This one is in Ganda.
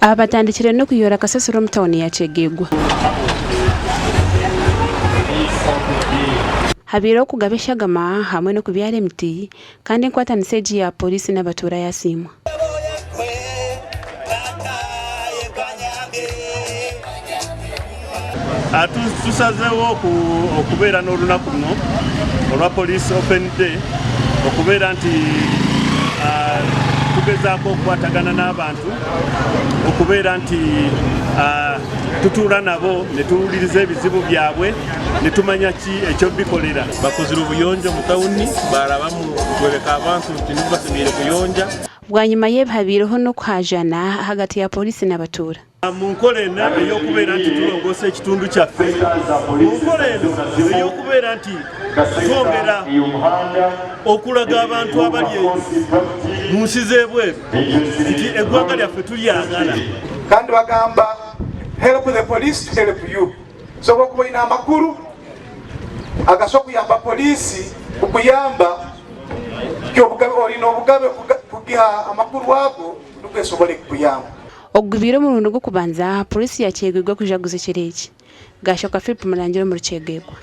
Aba batandikire n'okuyoora kasasiro omu tauni ya Kyegegwa. Habaireho okugaba eshagama hamwe n'okubyara emiti kandi enkwatanisa egi ya Pooriisi n'abatuura yasiimwa. Tusazeewo okubeera n'olunaku luno olwa Police Open Day okubeera nti tugezaako okukwatagana n'abantu okubeera nti tutuula nabo ne tuwuliriza ebizibu byabwe ne tumanya ki ekyobikolera. Bakozire obuyonjo omu tawuni barabamu kworeka abantu nti nibo basemeriire kuyonja. Bwanyima y'ebi habaireho n'okuhaajana ahagati ya Pooriisi n'abatuura. Mu nkola eno ey'okubeera nti tulongoosa ekitundu kyaffe, mu nkola eno ey'okubeera nti twongera okulaga abantu abali eyo mu nsi z'ebweru nti eggwanga lyaffe tulyagala. Kandi bagamba help the police to help you. So bwokuba olina amakuru agasobola okuyamba poliisi kukuyamba, olina obugabe kugiha amakuru ago nukwo esobole kukuyamba. Ogu gubaire omurundi gw'okubanza Pooriisi ya Kyegegwa kujaguza ekiro eki. Gaashoka Philip Murangira omuri Kyegegwa.